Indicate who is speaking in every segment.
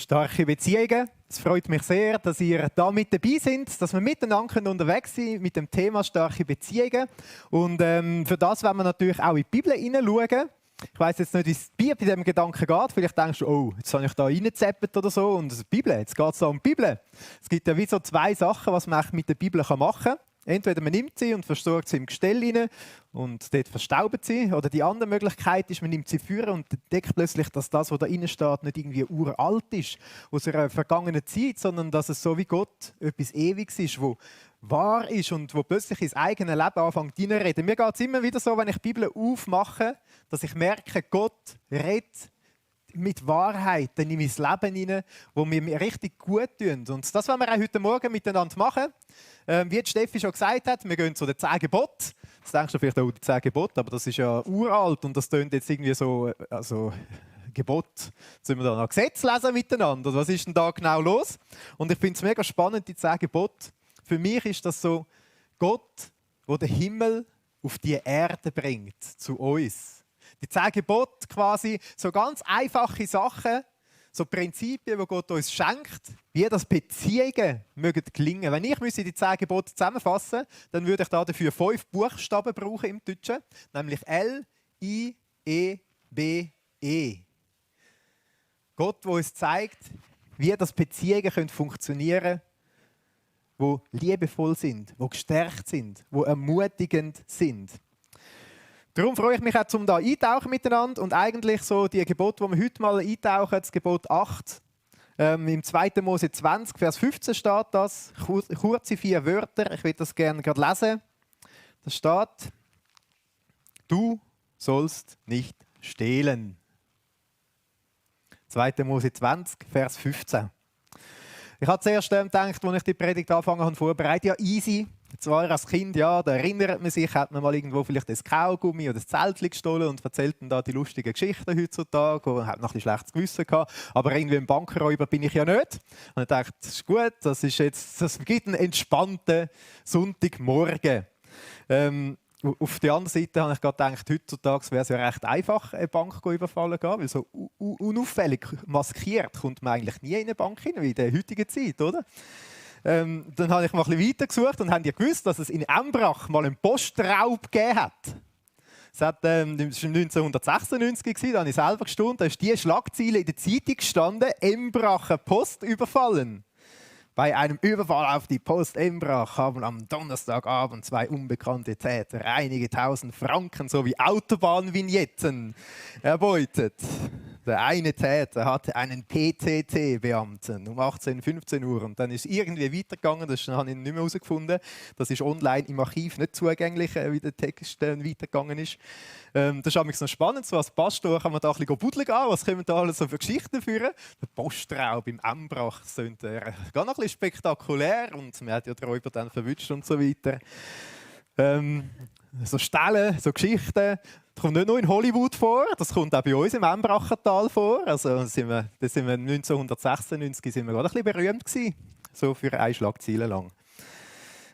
Speaker 1: Starke Beziehungen. Es freut mich sehr, dass ihr da mit dabei seid, dass wir miteinander unterwegs sind mit dem Thema starke Beziehungen. Und für das wollen wir natürlich auch in die Bibel hineinschauen. Ich weiss jetzt nicht, wie es bei diesem Gedanken geht. Vielleicht denkst du, oh, jetzt habe ich da reingezappt oder so. Und die Bibel, jetzt geht es da um die Bibel. Es gibt ja wie so zwei Sachen, was man mit der Bibel machen kann. Entweder man nimmt sie und versorgt sie im Gestell rein und dort verstaubt sie. Oder die andere Möglichkeit ist, man nimmt sie führen und entdeckt plötzlich, dass das, was da innen steht, nicht irgendwie uralt ist, aus einer vergangenen Zeit, sondern dass es so wie Gott etwas Ewiges ist, wo wahr ist und wo plötzlich ins eigene Leben anfängt hineinreden. Mir geht es immer wieder so, wenn ich die Bibel aufmache, dass ich merke, Gott redet mit Wahrheiten in mein Leben hinein, wo mir richtig gut tun. Und das wollen wir auch heute Morgen miteinander machen. Wie die Steffi schon gesagt hat, wir gehen zu den 10 Geboten. Jetzt denkst du vielleicht, oh, die 10 Gebote, aber das ist ja uralt und das tönt jetzt irgendwie so, also Gebot. Jetzt müssen wir da noch Gesetz lesen miteinander. Was ist denn da genau los? Und ich finde es mega spannend, die 10 Gebote. Für mich ist das so Gott, der den Himmel auf die Erde bringt, zu uns. Die 10 Gebote quasi, so ganz einfache Sachen, so Prinzipien, die Gott uns schenkt, wie das Beziehungen mögen gelingen. Wenn ich die 10 Gebote zusammenfassen müsste, dann würde ich dafür 5 Buchstaben brauchen im Deutschen, nämlich L, I, E, B, E. Gott, der uns zeigt, wie das Beziehungen funktionieren können, die liebevoll sind, die gestärkt sind, die ermutigend sind. Darum freue ich mich auch, um da eintauchen miteinander und eigentlich so die Gebote, die wir heute mal eintauchen, das Gebot 8. Im 2. Mose 20, Vers 15 steht das, kurze 4 Wörter, ich will das gerne gerade lesen. Da steht, du sollst nicht stehlen. 2. Mose 20, Vers 15. Ich habe zuerst gedacht, als ich die Predigt angefangen habe, vorbereitet, ja easy. Zwar als Kind, ja, da erinnert man sich, hat man mal irgendwo vielleicht das Kaugummi oder das Zeltchen gestohlen und erzählt dann da die lustigen Geschichten heutzutage und hat noch ein bisschen schlechtes Gewissen gehabt. Aber irgendwie ein Bankräuber bin ich ja nicht. Und ich dachte, das ist gut, das gibt einen entspannten Sonntagmorgen. Auf der anderen Seite habe ich gerade gedacht, heutzutage wäre es ja recht einfach, eine Bank überfallen zu gehen, weil so unauffällig maskiert kommt man eigentlich nie in eine Bank hinein, wie in der heutigen Zeit, oder? Dann habe ich mal ein bisschen weitergesucht und haben ja gewusst, dass es in Embrach mal einen Postraub gegeben hat. Das war 1996, da habe ich selber gestaunt, da ist die Schlagzeile in der Zeitung gestanden, Embracher Post überfallen. Bei einem Überfall auf die Post Embrach haben am Donnerstagabend 2 unbekannte Täter einige tausend Franken sowie Autobahnvignetten erbeutet. Der eine Täter hatte einen PTT-Beamten um 15 Uhr und dann ist es irgendwie weitergegangen, das habe ich nicht mehr herausgefunden. Das ist online im Archiv nicht zugänglich, wie der Text weitergegangen ist. Das ist nämlich noch spannend, so als Pastor kann man da ein bisschen buddeln gehen, was können wir da alles so für Geschichten führen. Der Postraub im Embrach sind gar noch ein bisschen spektakulär und man hat ja die Räuber dann verwünscht und so weiter. So Stellen, so Geschichten, das kommt nicht nur in Hollywood vor, das kommt auch bei uns im Embrachertal vor. Also da sind wir 1996 sind wir gerade ein bisschen berühmt gewesen, so für eine Schlagzeile lang.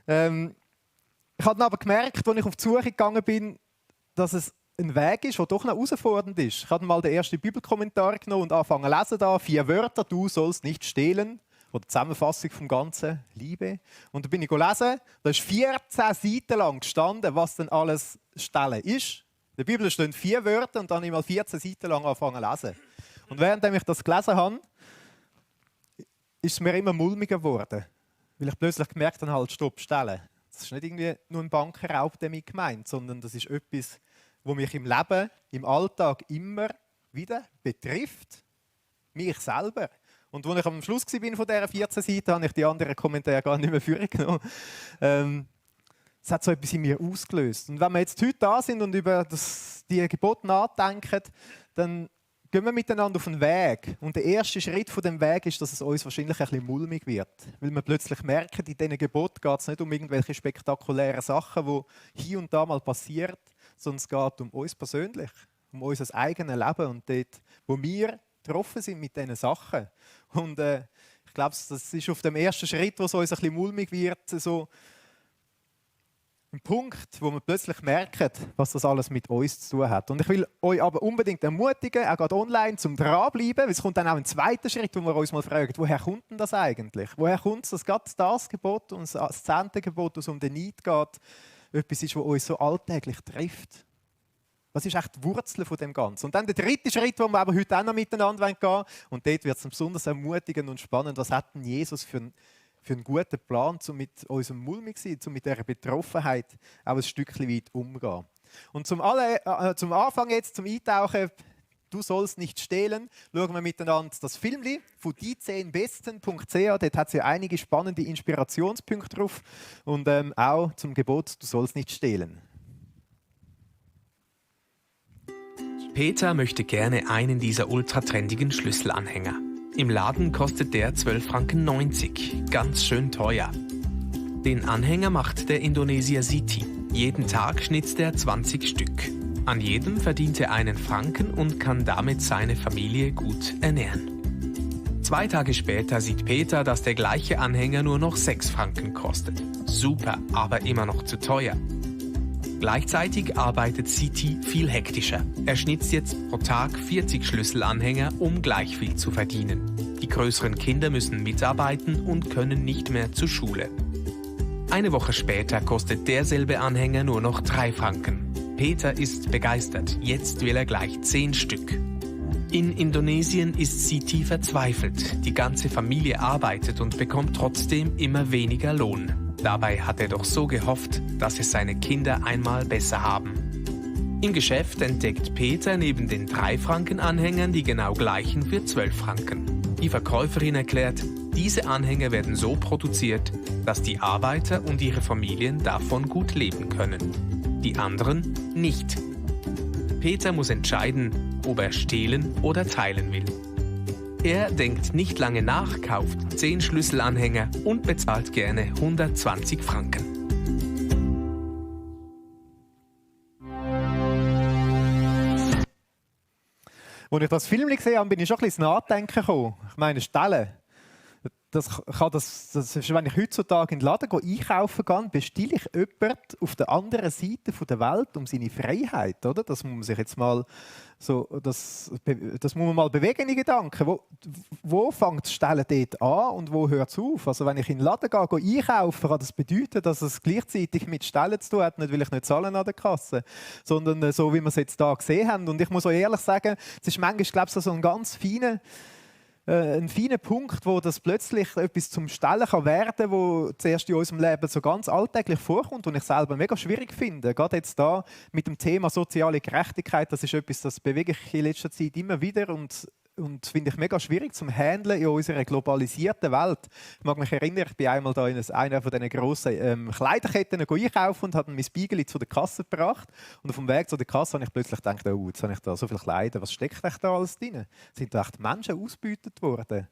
Speaker 1: Ich habe aber gemerkt, als ich auf die Suche gegangen bin, dass es ein Weg ist, der doch noch herausfordernd ist. Ich habe mal den ersten Bibelkommentar genommen und angefangen zu lesen. Da 4 Wörter, du sollst nicht stehlen. Oder die Zusammenfassung vom Ganzen, Liebe. Und da bin ich gelesen, da ist 14 Seiten lang gestanden, was denn alles Stellen ist. In der Bibel stehen 4 Wörter und dann habe ich mal 14 Seiten lang angefangen zu lesen. Und während ich das gelesen habe, ist es mir immer mulmiger geworden. Weil ich plötzlich gemerkt habe, halt, stopp, Stellen. Das ist nicht irgendwie nur ein Bankenraub damit gemeint, sondern das ist etwas, was mich im Leben, im Alltag immer wieder betrifft. Mich selber. Und als ich am Schluss war von dieser 14 Seiten, habe ich die anderen Kommentare gar nicht mehr vorgenommen. Es hat so etwas in mir ausgelöst. Und wenn wir jetzt heute da sind und über die Gebote nachdenken, dann gehen wir miteinander auf den Weg. Und der erste Schritt von dem Weg ist, dass es uns wahrscheinlich ein bisschen mulmig wird. Weil wir plötzlich merken, in diesen Geboten geht es nicht um irgendwelche spektakulären Sachen, die hier und da mal passieren, sondern es geht um uns persönlich, um unser eigenes Leben und dort, wo wir getroffen sind mit diesen Sachen. Und ich glaube, das ist auf dem ersten Schritt, wo es uns ein bisschen mulmig wird, so ein Punkt, wo wir plötzlich merken, was das alles mit uns zu tun hat. Und ich will euch aber unbedingt ermutigen, auch gerade online, zum dranbleiben, weil es kommt dann auch ein zweiter Schritt, wo wir uns mal fragen, woher kommt denn das eigentlich? Woher kommt es, dass gerade das Gebot und das 10. Gebot, das um den Neid geht, etwas ist, was uns so alltäglich trifft? Was ist echt die Wurzel von dem Ganzen? Und dann der dritte Schritt, wo wir aber heute auch noch miteinander gehen wollen, und dort wird es besonders ermutigend und spannend, was hat denn Jesus für einen guten Plan, um mit unserem Mulmig sein, um mit dieser Betroffenheit auch ein Stückchen weit umzugehen. Und zum Anfang jetzt, zum Eintauchen, «Du sollst nicht stehlen», schauen wir miteinander das Filmchen von die10besten.ch. Dort hat es ja einige spannende Inspirationspunkte drauf. Und auch zum Gebot «Du sollst nicht stehlen».
Speaker 2: Peter möchte gerne einen dieser ultratrendigen Schlüsselanhänger. Im Laden kostet der 12,90 Franken, ganz schön teuer. Den Anhänger macht der Indonesier Siti. Jeden Tag schnitzt er 20 Stück. An jedem verdient er einen Franken und kann damit seine Familie gut ernähren. 2 Tage später sieht Peter, dass der gleiche Anhänger nur noch 6 Franken kostet. Super, aber immer noch zu teuer. Gleichzeitig arbeitet Siti viel hektischer. Er schnitzt jetzt pro Tag 40 Schlüsselanhänger, um gleich viel zu verdienen. Die größeren Kinder müssen mitarbeiten und können nicht mehr zur Schule. Eine Woche später kostet derselbe Anhänger nur noch 3 Franken. Peter ist begeistert. Jetzt will er gleich 10 Stück. In Indonesien ist Siti verzweifelt. Die ganze Familie arbeitet und bekommt trotzdem immer weniger Lohn. Dabei hat er doch so gehofft, dass es seine Kinder einmal besser haben. Im Geschäft entdeckt Peter neben den 3-Franken-Anhängern die genau gleichen für 12 Franken. Die Verkäuferin erklärt, diese Anhänger werden so produziert, dass die Arbeiter und ihre Familien davon gut leben können. Die anderen nicht. Peter muss entscheiden, ob er stehlen oder teilen will. Er denkt nicht lange nach, kauft 10 Schlüsselanhänger und bezahlt gerne 120 Franken.
Speaker 1: Als ich das Film gesehen habe, bin ich schon ein bisschen ins Nachdenken gekommen. Ich meine, Stellen. Das ist, wenn ich heutzutage in den Laden einkaufen gehe, bestelle ich jemanden auf der anderen Seite der Welt um seine Freiheit. Oder? Das muss man sich jetzt mal so, das muss man mal bewegen in Gedanken. Wo fängt das Stellen dort an und wo hört es auf? Also wenn ich in den Laden gehe einkaufen, kann das bedeuten, dass es gleichzeitig mit Stellen zu tun hat, nicht weil ich nicht zahlen an der Kasse, sondern so, wie wir es jetzt hier gesehen haben. Und ich muss auch ehrlich sagen, es ist manchmal, glaube ich, so ein ganz feiner Punkt, wo das plötzlich etwas zum Stellen kann werden, wo zuerst in unserem Leben so ganz alltäglich vorkommt und ich selber mega schwierig finde. Gerade jetzt da mit dem Thema soziale Gerechtigkeit, das ist etwas, das bewege ich in letzter Zeit immer wieder und finde ich mega schwierig zum Handeln in unserer globalisierten Welt. Ich mag mich erinnern, ich bin einmal da in einer von diesen grossen Kleiderketten einkaufen und habe mein Spiegel zu der Kasse gebracht. Und auf dem Weg zu der Kasse habe ich plötzlich gedacht, oh, jetzt habe ich da so viele Kleider, was steckt da alles drin? Sind da echt Menschen ausgebeutet worden?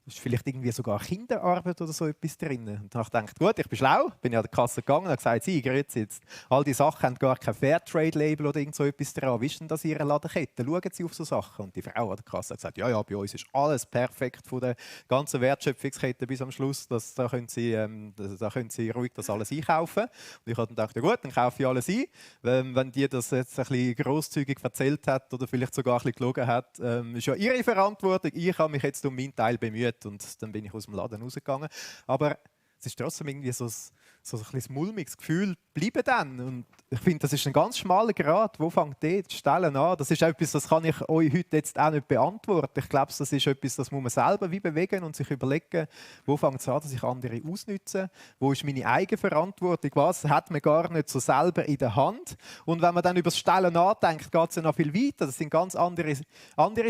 Speaker 1: Ist vielleicht irgendwie sogar Kinderarbeit oder so etwas drin. Und dann habe ich gedacht, gut, ich bin schlau, bin ja an der Kasse gegangen und habe gesagt, Sie, grüezi jetzt. All die Sachen haben gar kein Fairtrade-Label oder irgend so etwas dran. Wie ist denn das in Ihrer Ladenkette? Schauen Sie auf so Sachen. Und die Frau an der Kasse hat gesagt, ja, bei uns ist alles perfekt von der ganzen Wertschöpfungskette bis am Schluss. Da können Sie ruhig das alles einkaufen. Und ich habe dann gedacht, ja gut, dann kaufe ich alles ein. Wenn die das jetzt ein bisschen grosszügig erzählt hat oder vielleicht sogar ein bisschen gelogen hat, ist ja Ihre Verantwortung. Ich habe mich jetzt um meinen Teil bemüht. Und dann bin ich aus dem Laden rausgegangen. Aber es ist trotzdem irgendwie so ein mulmiges Gefühl bleiben dann. Und ich finde, das ist ein ganz schmaler Grat. Wo fängt die Stellen an? Das ist etwas, das kann ich euch heute jetzt auch nicht beantworten. Ich glaube, das ist etwas, das muss man selber wie bewegen und sich überlegen, wo fängt es an, dass ich andere ausnütze? Wo ist meine Eigenverantwortung? Was hat man gar nicht so selber in der Hand? Und wenn man dann über das Stellen nachdenkt, geht es ja noch viel weiter. Das sind ganz andere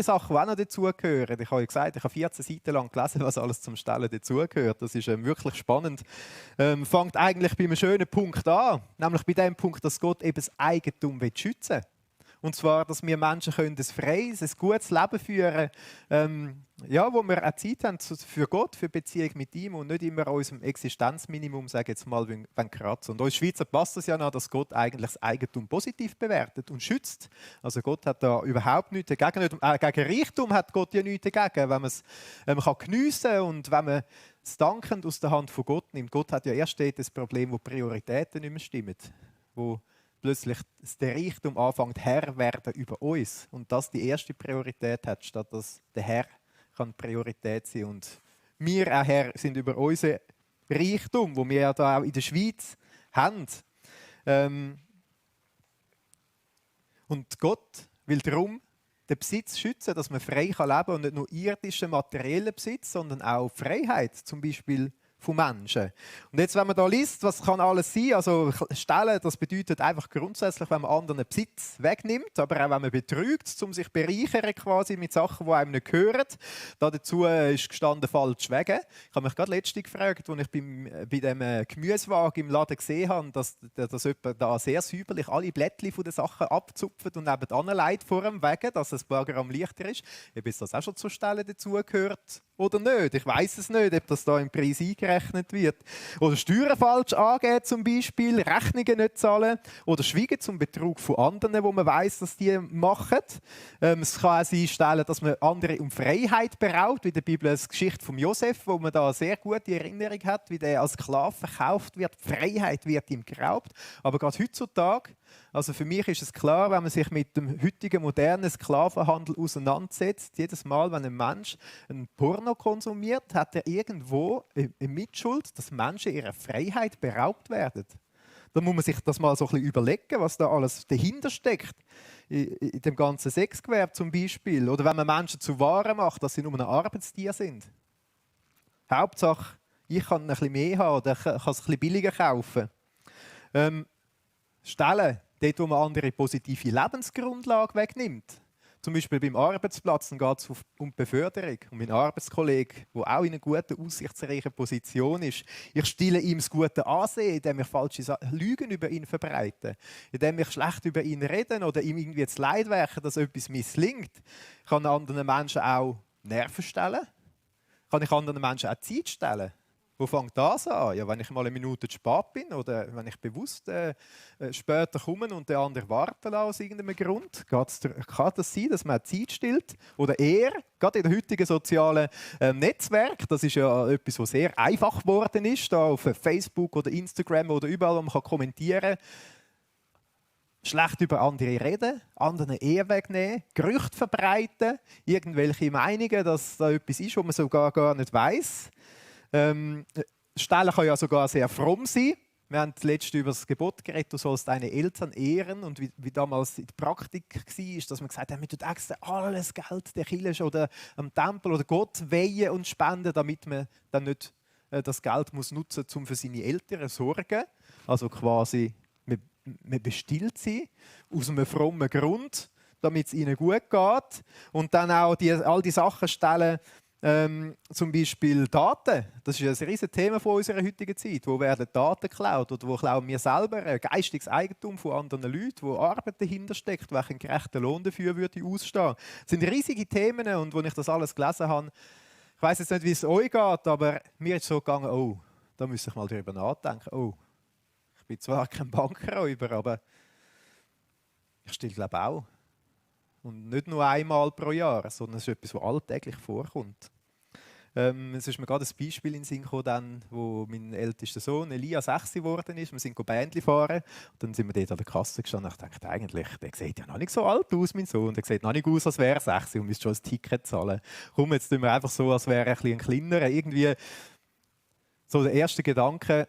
Speaker 1: Sachen, die auch noch dazugehören. Ich habe ja gesagt, ich habe 14 Seiten lang gelesen, was alles zum Stellen dazugehört. Das ist wirklich spannend. Fängt eigentlich bei einem schönen Punkt an, nämlich bei dem Punkt, dass Gott eben das Eigentum schützen will. Und zwar, dass wir Menschen ein freies, ein gutes Leben führen wo wir auch Zeit haben für Gott, für Beziehung mit ihm und nicht immer an unserem Existenzminimum, sage ich jetzt mal, kratzen. Und uns Schweizer passt es ja noch, dass Gott eigentlich das Eigentum positiv bewertet und schützt. Also Gott hat da überhaupt nichts dagegen. Gegen Reichtum hat Gott ja nichts dagegen, wenn man es geniessen kann und wenn man es dankend aus der Hand von Gott nimmt. Gott hat ja erst das Problem, wo die Prioritäten nicht mehr stimmen, wo plötzlich der Reichtum anfängt, Herr werden über uns und das die erste Priorität hat, statt dass der Herr kann Priorität sein und wir auch Herr sind über unseren Reichtum, wo wir ja da auch in der Schweiz haben. Und Gott will darum den Besitz schützen, dass man frei leben kann und nicht nur irdischen, materiellen Besitz, sondern auch Freiheit, zum Beispiel von Menschen. Und jetzt, wenn man da liest, was kann alles sein, also stellen, das bedeutet einfach grundsätzlich, wenn man anderen Besitz wegnimmt, aber auch wenn man betrügt, um sich bereichern quasi mit Sachen, die einem nicht gehören. Dazu ist gestanden falsch wegen. Ich habe mich gerade letztens gefragt, als ich bei dem Gemüsewagen im Laden gesehen habe, dass jemand da sehr säuberlich alle Blättchen von den Sachen abzupft und nebenan legt vor dem Wegen, dass es ein paar Gramm leichter ist. Ob jetzt das auch schon zur Stelle dazugehört oder nicht. Ich weiss es nicht, ob das da im Preis eingerechnet wird. Oder Steuern falsch angeben zum Beispiel, Rechnungen nicht zahlen oder schweigen zum Betrug von anderen, wo man weiss, dass die machen. Es kann auch sein, dass man andere um Freiheit beraubt, wie in der Bibel eine Geschichte von Josef, wo man da eine sehr gute Erinnerung hat, wie der als Sklave verkauft wird. Die Freiheit wird ihm geraubt. Aber gerade heutzutage, also für mich ist es klar, wenn man sich mit dem heutigen modernen Sklavenhandel auseinandersetzt, jedes Mal, wenn ein Mensch ein Porno konsumiert, hat er irgendwo eine Mitschuld, dass Menschen ihrer Freiheit beraubt werden. Da muss man sich das mal so ein bisschen überlegen, was da alles dahinter steckt. In dem ganzen Sexgewerbe zum Beispiel. Oder wenn man Menschen zu Waren macht, dass sie nur ein Arbeitstier sind. Hauptsache, ich kann ein bisschen mehr haben oder ich kann es ein bisschen billiger kaufen. Stellen, dort wo man andere positive Lebensgrundlage wegnimmt. Zum Beispiel beim Arbeitsplatz geht es um die Beförderung. Und mein Arbeitskollege, der auch in einer guten, aussichtsreichen Position ist, ich stille ihm das gute Ansehen, indem ich falsche Lügen über ihn verbreite, indem ich schlecht über ihn rede oder ihm irgendwie zu Leid werke, dass etwas misslingt. Ich kann anderen Menschen auch Nerven stellen. Kann ich anderen Menschen auch Zeit stellen. Wo fängt das an? Ja, wenn ich mal eine Minute zu spät bin oder wenn ich bewusst später komme und der andere warten lasse aus irgendeinem Grund, kann das sein, dass man Zeit stillt? Oder eher, gerade in den heutigen sozialen Netzwerken, das ist ja etwas, was sehr einfach geworden ist, da auf Facebook oder Instagram oder überall, wo man kommentieren kann, schlecht über andere reden, anderen Ehe wegnehmen, Gerüchte verbreiten, irgendwelche Meinungen, dass da etwas ist, was man sogar gar nicht weiss. Stellen kann ja sogar sehr fromm sein. Wir haben letztens über das Gebot geredet, du sollst deine Eltern ehren. Und wie damals die Praktik war, dass man gesagt hat, man tut extra alles Geld der Kirche oder am Tempel oder Gott weihen und spenden, damit man dann nicht das Geld muss nutzen muss, um für seine Eltern zu sorgen. Also quasi, man bestillt sie aus einem frommen Grund, damit es ihnen gut geht. Und dann auch all die Sachen stellen, zum Beispiel Daten. Das ist ein riesiges Thema von unserer heutigen Zeit. Wo werden Daten geklaut oder wo klauen wir selber geistiges Eigentum von anderen Leuten, wo Arbeit dahinter steckt, welchen gerechten Lohn dafür würde ich ausstehen. Das sind riesige Themen und als ich das alles gelesen habe, ich weiss jetzt nicht, wie es euch geht, aber mir ist so gegangen, oh, da muss ich mal darüber nachdenken. Oh, ich bin zwar kein Bankräuber, aber ich still glaube auch. Und nicht nur einmal pro Jahr, sondern es ist etwas, was alltäglich vorkommt. Es ist mir gerade ein Beispiel in den Sinn gekommen, wo mein ältester Sohn Elia 6 geworden ist. Wir sind Bändli fahren und dann sind wir dort an der Kasse gestanden. Ich dachte eigentlich, der sieht ja noch nicht so alt aus, mein Sohn. Der sieht noch nicht aus, als wäre er 6 und müsste schon ein Ticket zahlen. Komm, jetzt tun wir einfach so, als wäre er ein kleiner. Irgendwie so der erste Gedanke,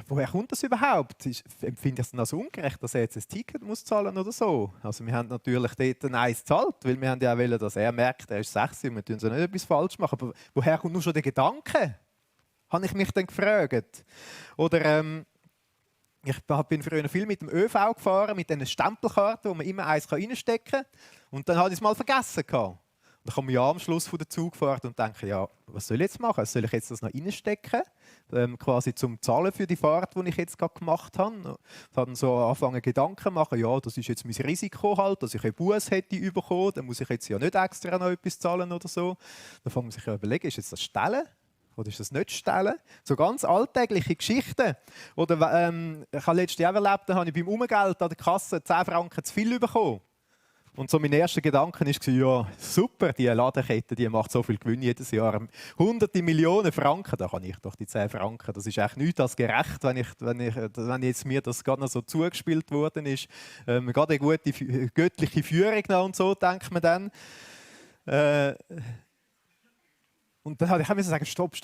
Speaker 1: woher kommt das überhaupt? Empfinde ich es dann als ungerecht, dass er jetzt ein Ticket muss zahlen oder so? Also wir haben natürlich dort ein Eis gezahlt, weil wir haben ja auch wollen, dass er merkt, er ist 6 und wir tun so nicht etwas falsch machen. Aber woher kommt nur schon der Gedanke? Habe ich mich dann gefragt. Oder ich bin früher viel mit dem ÖV gefahren, mit diesen Stempelkarten, wo man immer eins reinstecken kann. Und dann hatte ich es mal vergessen. Dann komme ich am Schluss von der Zugfahrt und denke, ja, was soll ich jetzt machen? Soll ich jetzt das noch reinstecken? Quasi zum Zahlen für die Fahrt, die ich jetzt gerade gemacht habe. Ich habe dann so angefangen Gedanken zu machen, ja, das ist jetzt mein Risiko halt, dass ich einen Bus hätte bekommen, dann muss ich jetzt ja nicht extra noch etwas zahlen oder so. Dann fängt man sich ja überlegen, ist jetzt das Stellen? Oder ist das nicht Stellen? So ganz alltägliche Geschichten. Oder ich habe letztes Jahr erlebt, da habe ich beim Umgeld an der Kasse 10 Franken zu viel bekommen. Und so mein erster Gedanke war, ja, super, die Ladenkette, die macht so viel Gewinn jedes Jahr. Hunderte Millionen Franken, da kann ich doch die 10 Franken. Das ist echt nichts als gerecht, wenn jetzt mir das gerade noch so zugespielt worden ist. Gerade eine gute göttliche Führung noch und so, denkt man dann. Und dann habe ich sagen, stopp.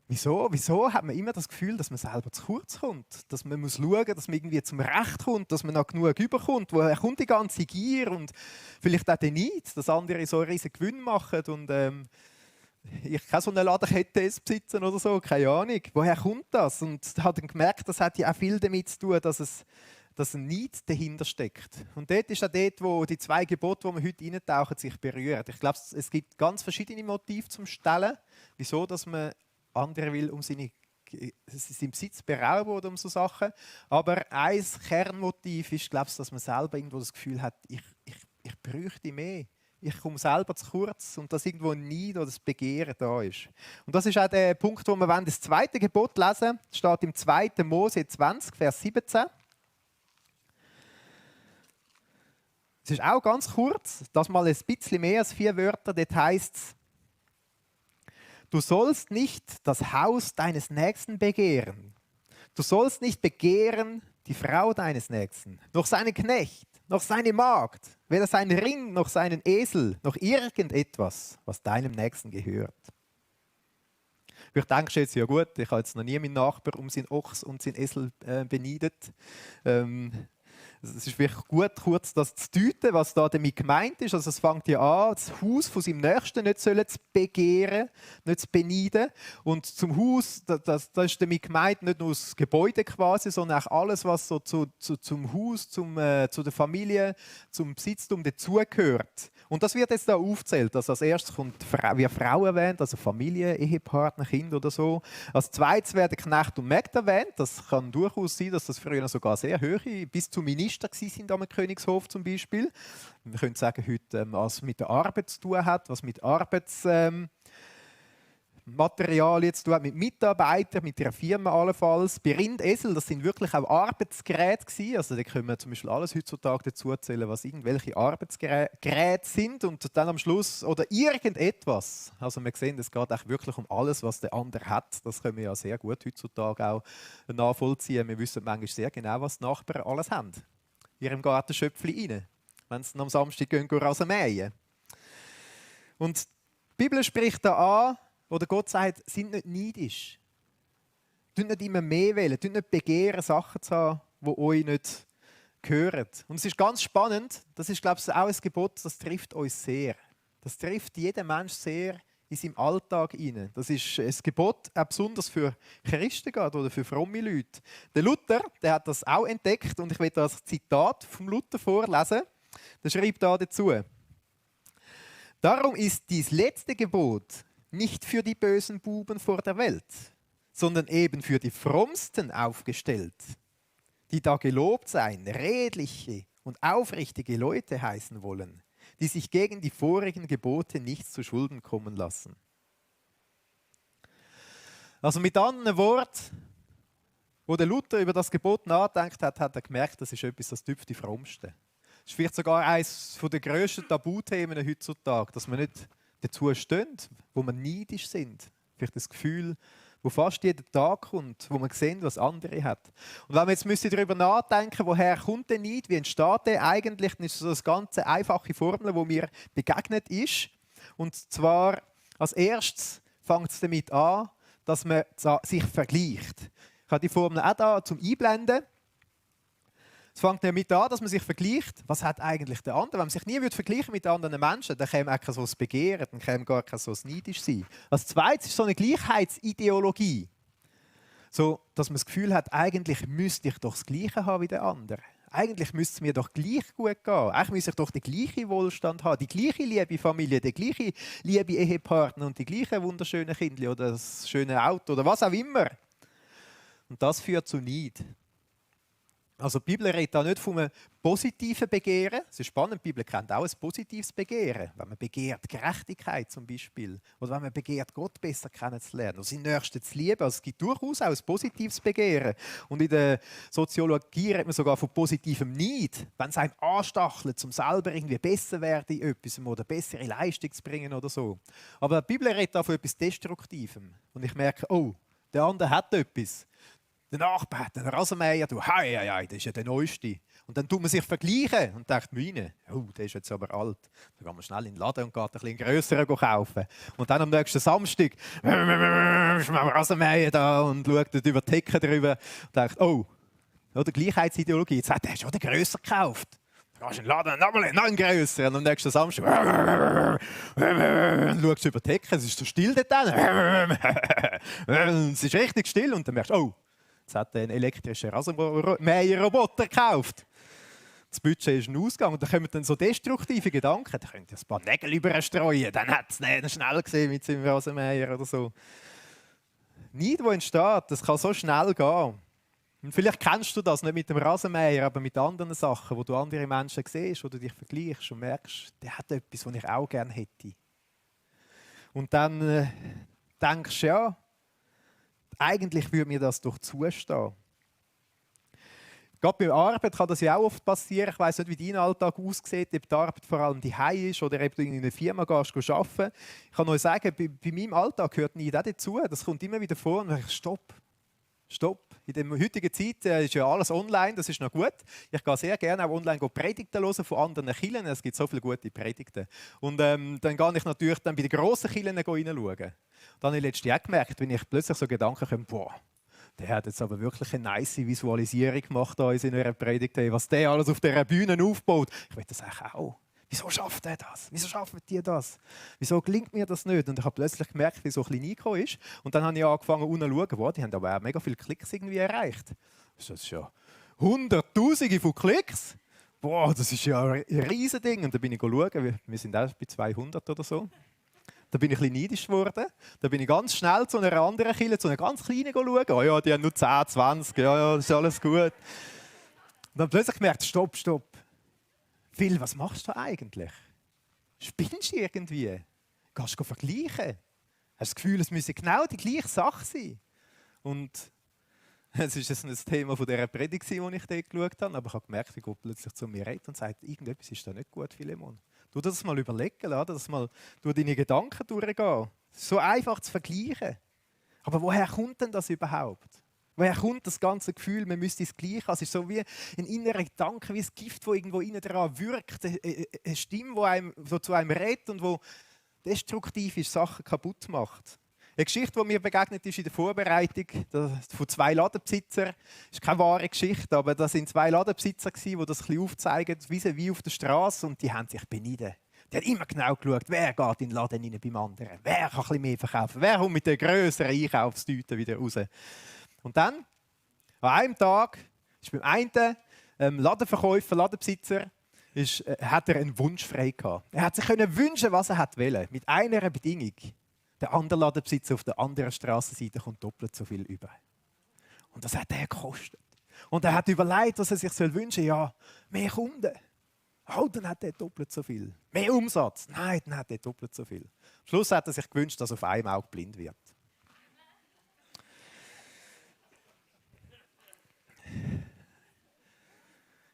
Speaker 1: Wieso hat man immer das Gefühl, dass man selber zu kurz kommt? Dass man muss schauen, dass man irgendwie zum Recht kommt, dass man noch genug überkommt. Woher kommt die ganze Gier und vielleicht auch der Neid, dass andere so einen riesen Gewinn machen und ich keine so eine Ladenkette besitzen oder so, keine Ahnung. Woher kommt das? Und habe dann gemerkt, das hat ja auch viel damit zu tun, dass ein Neid dahinter steckt. Und dort ist auch dort, wo die 2 Gebote, die wir heute eintauchen, sich berühren. Ich glaube, es gibt ganz verschiedene Motive zum Stellen, wieso dass man andere will seinen Besitz berauben oder um so Sachen. Aber ein Kernmotiv ist, glaube ich, dass man selber irgendwo das Gefühl hat, ich bräuchte mehr. Ich komme selber zu kurz und dass irgendwo ein Neid oder das Begehren da ist. Und das ist auch der Punkt, wo wir das 2. Gebot lesen. Das steht im 2. Mose 20, Vers 17. Es ist auch ganz kurz, das mal ein bisschen mehr als 4 Wörter. Dort heisst es, du sollst nicht das Haus deines Nächsten begehren. Du sollst nicht begehren die Frau deines Nächsten, noch seinen Knecht, noch seine Magd, weder seinen Ring, noch seinen Esel, noch irgendetwas, was deinem Nächsten gehört. Vielleicht denkst du jetzt, ja gut, ich habe jetzt noch nie meinen Nachbar um seinen Ochs und seinen Esel beneidet. Es ist wirklich gut, kurz das zu deuten, was da damit gemeint ist. Also es fängt ja an, das Haus von seinem Nächsten nicht zu begehren, nicht zu beneiden. Und zum Haus, das ist damit gemeint, nicht nur das Gebäude quasi, sondern auch alles, was so zum Haus, zu der Familie, zum Besitztum dazugehört. Und das wird jetzt da aufgezählt. Also als erstes kommt wie Frau erwähnt, also Familie, Ehepartner, Kind oder so. Als zweites werden Knecht und Mägde erwähnt. Das kann durchaus sein, dass das früher sogar sehr hoch bis zu Minister sind am Königshof zum Beispiel. Wir können sagen, heute, was mit der Arbeit zu tun hat, was mit Arbeitsmaterialien zu tun hat, mit Mitarbeitern, mit ihrer Firma allenfalls. Bei Rind, Esel, das sind wirklich auch Arbeitsgeräte gewesen. Also da können wir zum Beispiel alles heutzutage dazu erzählen, was irgendwelche Arbeitsgeräte sind und dann am Schluss oder irgendetwas. Also wir sehen, es geht auch wirklich um alles, was der andere hat. Das können wir ja sehr gut heutzutage auch nachvollziehen. Wir wissen manchmal sehr genau, was die Nachbarn alles haben. In ihrem Gartenschöpfchen rein, wenn sie am Samstag gehen Rasen mähen. Und die Bibel spricht da an, oder Gott sagt, sind nicht neidisch. Tut nicht immer mehr wählen, tut nicht begehren, Sachen zu haben, die euch nicht gehören. Und es ist ganz spannend, das ist, glaube ich, auch ein Gebot, das trifft uns sehr. Das trifft jeden Menschen sehr in seinem Alltag hinein. Das ist ein Gebot, auch besonders für Christen oder für fromme Leute. Der Luther, der hat das auch entdeckt und ich will das Zitat vom Luther vorlesen. Der schreibt da dazu: Darum ist dies letzte Gebot nicht für die bösen Buben vor der Welt, sondern eben für die Frommsten aufgestellt, die da gelobt sein, redliche und aufrichtige Leute heißen wollen, die sich gegen die vorigen Gebote nichts zu Schulden kommen lassen. Also mit anderen Worten, wo der Luther über das Gebot nachgedacht hat, hat er gemerkt, das ist etwas, das trifft die Frommsten. Das ist vielleicht sogar eines der grössten Tabuthemen heutzutage, dass man nicht dazu stehen, wo man neidisch sind. Vielleicht das Gefühl, wo fast jeden Tag kommt, wo man sieht, was andere hat. Und wenn wir jetzt darüber nachdenken, woher kommt der Neid, wie entsteht der eigentlich, dann ist das eine ganz einfache Formel, die mir begegnet ist. Und zwar als erstes fängt es damit an, dass man sich vergleicht. Ich habe die Formel auch da zum Einblenden. Es fängt damit an, dass man sich vergleicht, was hat eigentlich der andere. Wenn man sich nie vergleichen mit anderen Menschen, dann käme auch kein so ein Begehren, dann käme gar kein so ein Neidisch sein. Als zweites ist so eine Gleichheitsideologie. So, dass man das Gefühl hat, eigentlich müsste ich doch das Gleiche haben wie der andere. Eigentlich müsste es mir doch gleich gut gehen. Eigentlich müsste ich doch den gleichen Wohlstand haben, die gleiche liebe Familie, die gleiche liebe Ehepartner und die gleichen wunderschönen Kinder oder das schöne Auto oder was auch immer. Und das führt zu Neid. Also die Bibel redet da nicht von einem positiven Begehren. Es ist spannend, die Bibel kennt auch ein positives Begehren. Wenn man begehrt Gerechtigkeit zum Beispiel. Oder wenn man begehrt, Gott besser kennenzulernen. Oder seinen Nächsten zu lieben. Also es gibt durchaus auch ein positives Begehren. Und in der Soziologie redet man sogar von positivem Neid. Wenn es einem anstachelt, um selber irgendwie besser werden in etwas oder bessere Leistung zu bringen oder so. Aber die Bibel redet da von etwas Destruktivem. Und ich merke, oh, der andere hat etwas. Der Nachbar hat einen Rasenmäher, du, hei, das ist ja der Neueste. Und dann tut man sich vergleichen und denkt, meine, oh, der ist jetzt aber alt. Dann geht man schnell in den Laden und geht ein bisschen grösseren kaufen. Und dann am nächsten Samstag ist man am Rasenmäher da und schaut über die Hecke drüber und denkt, oh, oder Gleichheitsideologie, jetzt hat er schon den grösser gekauft. Dann gehst du in den Laden, noch einen grösseren. Und am nächsten Samstag und schaust über die Hecke, es ist so still dort. Es ist richtig still und dann merkst du, oh, jetzt hat er einen elektrischen Rasenmäher-Roboter gekauft. Das Budget ist ein Ausgang und da kommen dann so destruktive Gedanken. Da könnt ihr ein paar Nägel überstreuen, dann hat es den schnell gesehen mit seinem Rasenmäher oder so. Neid, wo entsteht, das kann so schnell gehen. Und vielleicht kennst du das nicht mit dem Rasenmäher, aber mit anderen Sachen, wo du andere Menschen siehst, wo du dich vergleichst und merkst, der hat etwas, was ich auch gerne hätte. Und dann denkst du, ja, eigentlich würde mir das doch zustehen. Gerade bei der Arbeit kann das ja auch oft passieren. Ich weiss nicht, wie dein Alltag aussieht, ob die Arbeit vor allem daheim ist oder ob du in einer Firma gehst arbeiten. Ich kann euch sagen, bei meinem Alltag gehört Neid auch dazu. Das kommt immer wieder vor und ich sage, stopp. In der heutigen Zeit ist ja alles online, das ist noch gut. Ich gehe sehr gerne auch online Predigten hören von anderen Kirchen. Es gibt so viele gute Predigten. Und dann gehe ich natürlich dann bei den grossen Kirchen hineinschauen. Dann habe ich letztens auch gemerkt, wenn ich plötzlich so Gedanken komme, boah, der hat jetzt aber wirklich eine nice Visualisierung gemacht in seiner Predigt, was der alles auf dieser Bühne aufbaut. Ich will das eigentlich auch. Wieso schafft er das? Wieso schaffen die das? Wieso gelingt mir das nicht? Und ich habe plötzlich gemerkt, wie so ein bisschen reingekommen ist. Und dann habe ich angefangen, unten zu schauen. Wow, die haben aber auch mega viele Klicks irgendwie erreicht. Das ist ja Hunderttausende von Klicks. Boah, das ist ja ein riesen Ding. Und dann bin ich schauen, wir sind auch bei 200 oder so. Da bin ich ein bisschen neidisch geworden. Da bin ich ganz schnell zu einer anderen Kirche, zu einer ganz kleinen schauen. Oh ja, die haben nur 10, 20, ja, das ist alles gut. Und dann plötzlich gemerkt, stopp. Phil, was machst du eigentlich? Spinnst du irgendwie? Gehst du vergleichen? Hast du das Gefühl, es müsse genau die gleiche Sache sein? Und es war ein Thema von dieser Predigt, die ich dort geschaut habe. Aber ich habe gemerkt, wie Gott plötzlich zu mir redet und sagt, irgendetwas ist da nicht gut, Philemon. Du das mal überlegen, das mal durch deine Gedanken durchgehen. Es ist so einfach zu vergleichen. Aber woher kommt denn das überhaupt? Woher kommt das ganze Gefühl, man müsste es gleich haben? Es ist so wie ein innerer Gedanke, wie ein Gift, das irgendwo innen dran wirkt. Eine Stimme, die einem, so zu einem redet und die destruktiv ist, Sachen kaputt macht. Eine Geschichte, die mir begegnet ist in der Vorbereitung von 2 Ladenbesitzern. Das ist keine wahre Geschichte, aber das waren 2 Ladenbesitzer, die das ein bisschen aufzeigen, wie auf der Straße. Und die haben sich beneidet. Die haben immer genau geschaut, wer geht in den Laden rein beim anderen. Wer kann ein bisschen mehr verkaufen? Wer kommt mit der grösseren Einkaufstüte wieder raus? Und dann, an einem Tag, ist beim einen Ladenverkäufer, Ladenbesitzer, hat er einen Wunsch frei gehabt. Er hat sich wünschen, was er wollte, mit einer Bedingung. Der andere Ladenbesitzer auf der anderen Strassenseite kommt doppelt so viel über. Und das hat er gekostet. Und er hat überlegt, was er sich wünschen soll. Ja, mehr Kunden. Oh, dann hat er doppelt so viel. Mehr Umsatz. Nein, dann hat er doppelt so viel. Am Schluss hat er sich gewünscht, dass er auf einem Auge blind wird.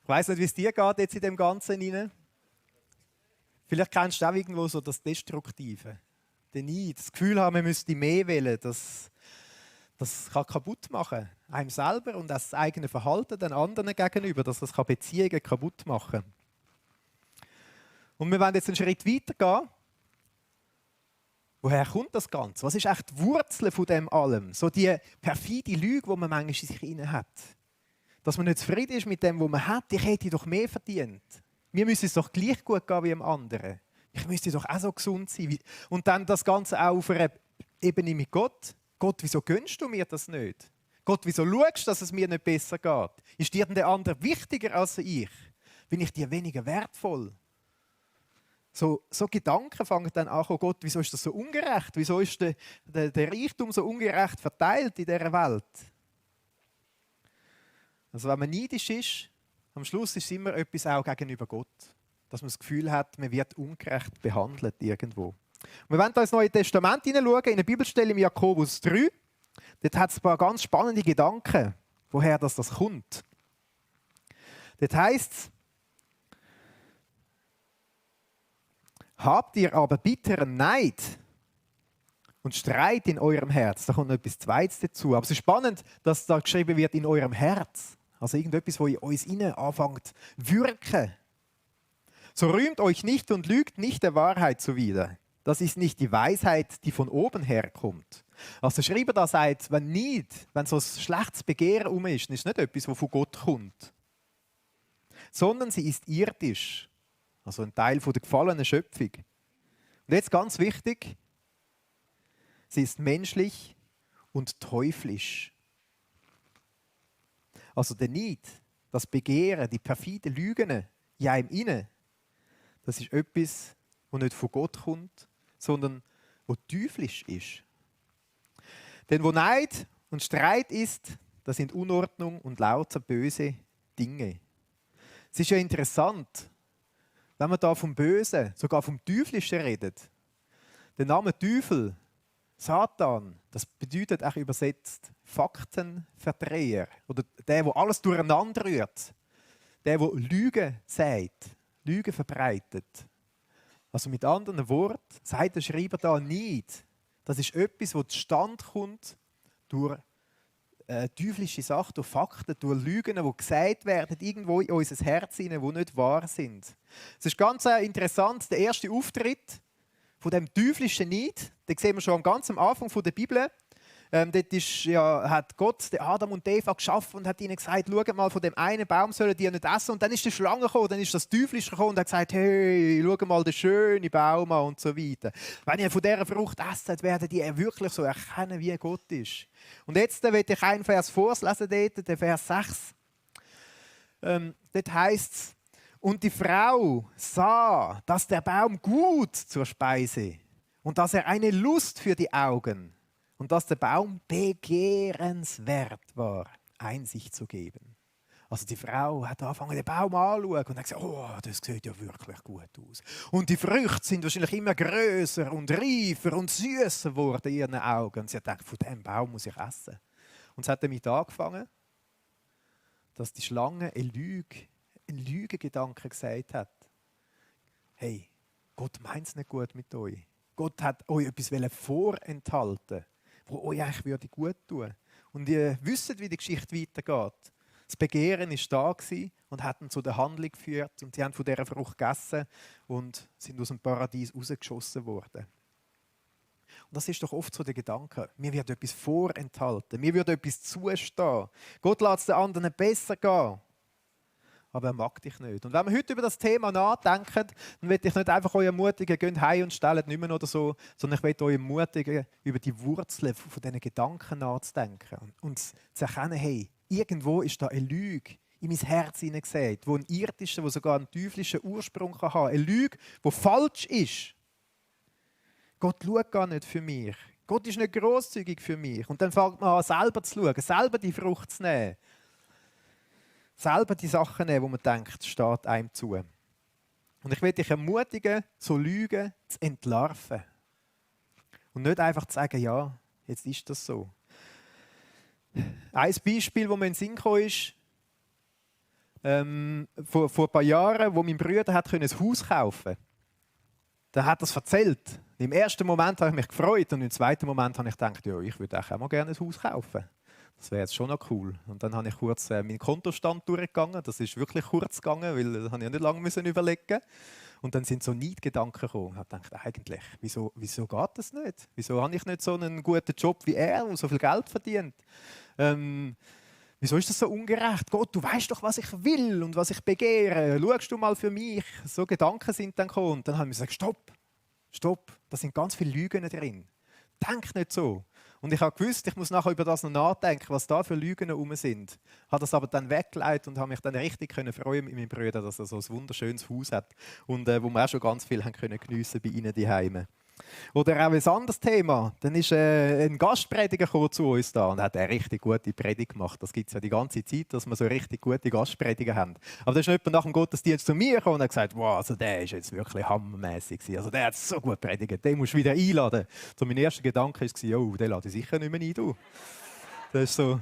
Speaker 1: Ich weiss nicht, wie es dir geht jetzt in dem Ganzen hinein. Vielleicht kennst du auch irgendwo so das Destruktive. Den Neid, das Gefühl haben, man müsste mehr wollen. Das kann kaputt machen. Einem selber und das eigene Verhalten den anderen gegenüber. Dass das Beziehungen kaputt machen kann. Und wir wollen jetzt einen Schritt weiter gehen. Woher kommt das Ganze? Was ist echt die Wurzel von dem allem? So die perfide Lüge, die man manchmal in sich inne hat. Dass man nicht zufrieden ist mit dem, was man hat. Ich hätte doch mehr verdient. Mir müsste es doch gleich gut gehen wie dem anderen. Ich müsste doch auch so gesund sein. Und dann das Ganze auch auf einer Ebene mit Gott. Gott, wieso gönnst du mir das nicht? Gott, wieso schaust du, dass es mir nicht besser geht? Ist dir denn der andere wichtiger als ich? Bin ich dir weniger wertvoll? So Gedanken fangen dann an, oh Gott, wieso ist das so ungerecht? Wieso ist der Reichtum so ungerecht verteilt in dieser Welt? Also wenn man neidisch ist, am Schluss ist es immer etwas auch gegenüber Gott. Dass man das Gefühl hat, man wird ungerecht behandelt irgendwo. Und wir wollen da ins Neue Testament hineinschauen, in eine Bibelstelle im Jakobus 3. Dort hat es ein paar ganz spannende Gedanken, woher das kommt. Dort heisst es, habt ihr aber bitteren Neid und Streit in eurem Herz. Da kommt noch etwas Zweites dazu. Aber es ist spannend, dass da geschrieben wird, in eurem Herz. Also irgendetwas, wo in uns innen anfängt zu wirken. So rühmt euch nicht und lügt nicht der Wahrheit zuwider. Das ist nicht die Weisheit, die von oben herkommt. Also der Schreiber da sagt, wenn so ein schlechtes Begehren um ist, dann ist es nicht etwas, das von Gott kommt. Sondern sie ist irdisch. Also ein Teil von der gefallenen Schöpfung. Und jetzt ganz wichtig, sie ist menschlich und teuflisch. Also der Neid, das Begehren, die perfide Lügen in einem inne, das ist etwas, das nicht von Gott kommt, sondern das teuflisch ist. Denn wo Neid und Streit ist, das sind Unordnung und lauter böse Dinge. Es ist ja interessant, wenn man da vom Bösen, sogar vom Teuflischen redet. Der Name Teufel, Satan, das bedeutet auch übersetzt Faktenverdreher oder der alles durcheinander rührt. Der Lügen sagt, Lügen verbreitet. Also mit anderen Worten sagt der Schreiber da nicht, das ist etwas, das zustande kommt durch teuflische Sachen, durch Fakten, durch Lügen, die gesagt werden, irgendwo in unser Herz hinein, die nicht wahr sind. Es ist ganz interessant, der erste Auftritt von dem teuflischen Neid, den sehen wir schon ganz am Anfang der Bibel. Dort hat Gott den Adam und Eva geschaffen und hat ihnen gesagt, schaut mal, von dem einen Baum sollen die nicht essen. Und dann ist die Schlange gekommen, dann ist das Teuflische gekommen und hat gesagt, hey, schaut mal den schönen Baum an und so weiter. Wenn ihr von dieser Frucht esst, werden die wirklich so erkennen, wie Gott ist. Und jetzt will ich einen Vers vorlesen, den Vers 6. Dort heisst es, und die Frau sah, dass der Baum gut zur Speise und dass er eine Lust für die Augen und dass der Baum begehrenswert war, Einsicht zu geben. Also die Frau hat angefangen, den Baum anzuschauen und hat gesagt, oh, das sieht ja wirklich gut aus. Und die Früchte sind wahrscheinlich immer grösser und reifer und süßer geworden in ihren Augen. Und sie hat gedacht, von diesem Baum muss ich essen. Und sie hat damit angefangen, dass die Schlange einen Lügengedanken gesagt hat. Hey, Gott meint es nicht gut mit euch. Gott hat euch etwas vorenthalten, wo euch eigentlich gut tun würde. Und ihr wisst, wie die Geschichte weitergeht. Das Begehren war da und hat ihn zu der Handlung geführt. Und sie haben von dieser Frucht gegessen und sind aus dem Paradies rausgeschossen worden. Und das ist doch oft so der Gedanke. Mir wird etwas vorenthalten. Mir wird etwas zustehen. Gott lässt es den anderen besser gehen. Aber er mag dich nicht. Und wenn wir heute über das Thema nachdenken, dann will ich nicht einfach euch ermutigen, geht heim und stellt nicht mehr oder so, sondern ich will euch ermutigen, über die Wurzeln von diesen Gedanken nachzudenken und zu erkennen, hey, irgendwo ist da eine Lüge in mein Herz hineingesät, wo ein irdischer, wo sogar einen teuflischen Ursprung kann haben. Eine Lüge, die falsch ist. Gott schaut gar nicht für mich. Gott ist nicht grosszügig für mich. Und dann fängt man an, selber zu schauen, selber die Frucht zu nehmen. Selber die Sachen nehmen, wo man denkt, steht einem zu. Und ich will dich ermutigen, so Lügen zu entlarven. Und nicht einfach zu sagen, ja, jetzt ist das so. Ein Beispiel, das mir in den Sinn kam, ist, vor ein paar Jahren, wo mein Bruder ein Haus kaufen konnte. Dann hat er es erzählt. Im ersten Moment habe ich mich gefreut und im zweiten Moment habe ich gedacht, ja, ich würde auch mal gerne ein Haus kaufen. Das wäre jetzt schon noch cool. Und dann habe ich kurz meinen Kontostand durchgegangen. Das ist wirklich kurz gegangen, weil das habe ich nicht lange überlegen. Und dann sind so Neidgedanken gekommen. Ich habe gedacht, eigentlich, wieso geht das nicht? Wieso habe ich nicht so einen guten Job wie er, der so viel Geld verdient? Wieso ist das so ungerecht? Gott, du weißt doch, was ich will und was ich begehre. Schaust du mal für mich? So Gedanken sind dann gekommen. Und dann haben wir gesagt, stopp, da sind ganz viele Lügen drin. Denk nicht so. Und ich habe gewusst, ich muss nachher über das noch nachdenken, was da für Lügen herum sind. Ich habe das aber dann weggeleitet und habe mich dann richtig freuen mit meinem Bruder, dass er so ein wunderschönes Haus hat und wo wir auch schon ganz viel haben können geniessen bei ihnen daheim. Oder auch ein anderes Thema. Dann ist ein Gastprediger gekommen zu uns da und hat eine richtig gute Predigt gemacht. Das gibt es ja die ganze Zeit, dass wir so richtig gute Gastprediger haben. Aber da ist jemand nach dem Gottesdienst zu mir gekommen und hat gesagt, wow, also der ist jetzt wirklich hammermäßig gewesen. Also der hat so gut predigt, den musst du wieder einladen. So mein erster Gedanke war, oh, den lade ich sicher nicht mehr ein, du. Das ist so...